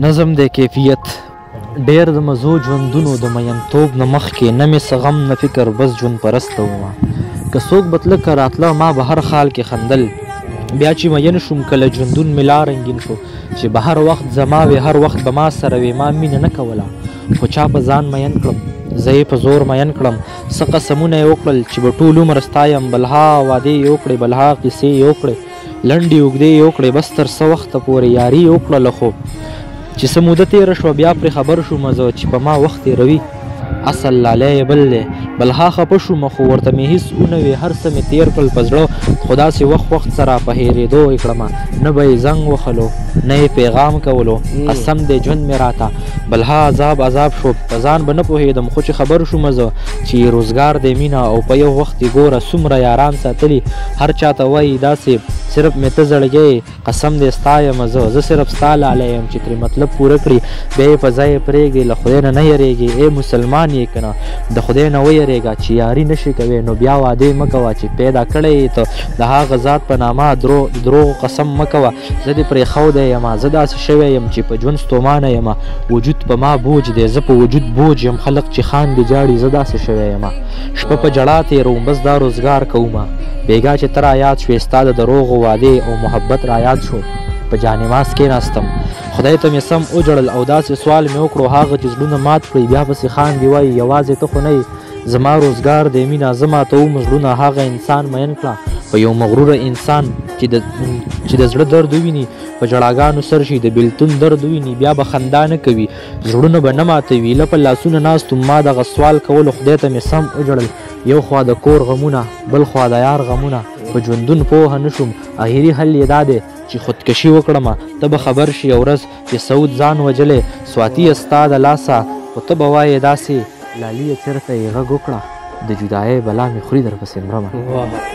نظم د کیفیت ډېر د مزو ژوندونو د مینتوب نه مخکې، نه مې څه غم نه فکر، بس ژوند پرسته ومه. که څوک به تله که راتله، ما به هر خال کې خندل. بیا چې مین شوم کله ژوندون مې لا رنګین شو، چې به هر وخت زما وې، هر وخت به ما سره وې. ما مینه نه کوله خو چا په ځان مین کړم، زه یې په زور مین کړم. څه قسمونه یې وکړل چې به ټول عمر ستا یم، بلها وعدې یې وکړې، بلها قصې یې وکړې، لنډې اوږدې یې وکړې، بس تر څه وخته پورې یاري یې وکړله. خو چې څه موده تېره شوه بیا پرې خبر شوم زه چې په ما وخت تېروي، اصل لالی یې بل دی. بلها خفه شوم خو ورته مې هیڅ ونه وې، هر څه مې تېر کړل په زړه، خو داسې وخت وخت سره په هېرېدو یې کړمه. نه به یې زنګ وخلو نه یې پیغام کولو، قسم دی ژوند مې راته بلها عذاب عذاب شو. په ځان به نه پوهېدم خو چې خبر شوم زه چې روزګار دی مینه، او په یو وخت یې ګوره څومره یاران ساتلي، هر چا ته وایي داسې صرف مې ته زړګی یې، قسم دی ستا یم زه، زه صرف ستا لالی یم چې ترې مطلب پوره کړي بیا یې په ځای پرېږدې، له خدای نه نه یېرېږې. ای مسلمان یې که نه د خدای نه ویرېږه، چې یاري نه شي کوې نو بیا وعدې مه کوه، چې پیدا کړی یې ته د هغه ذات په نامه دروغ قسم مه کوه. زه دې پرېښودی یم، زه داسې شوی یم چې په ژوند ستومانه یم، وجود په ما بوج دی، زه په وجود بوج یم، خلک چې خاندي ژاړي، زه داسې شوی یم. شپه په ژړا تېروم بس دا روزګار کومه، بېګا چې ته رایاد شوې ستا د دروغو وعدې او محبت رایاد شو، په جانماز کېناستم، خدای ته مې سم وژړل او داسې سوال مې وکړو، هغه چې زړونه مات کړي بیا پسې خاندي وایي یوازې ته خو نه یې، زما روزګار دی مینه، زه ماتوم زړونه. هغه انسان مین کړه په یو مغروره انسان چې د زړه درد وویني، په ژړاګانو سر شي، د بېلتون درد وویني، بیا به خندا نه کوي، زړونه به نه ماتوي. لپه لاسونه ناست وم، ما دغه سوال کولو، خدای ته مې سم وژړل. یو خوا د کور غمونه، بل خوا د یار غمونه، په ژوندون پوهه نه شوم. اخري حل یې دا دی چې خودکشي وکړمه، ته به خبر شي یو ورځ چې سعود ځان وژلی، سواتي یې ستا د لاسه، خو ته به وایې داسې لالیه چېرته یې غږ وکړه، د جدایۍ بلا مې خوري درپسې مرمه.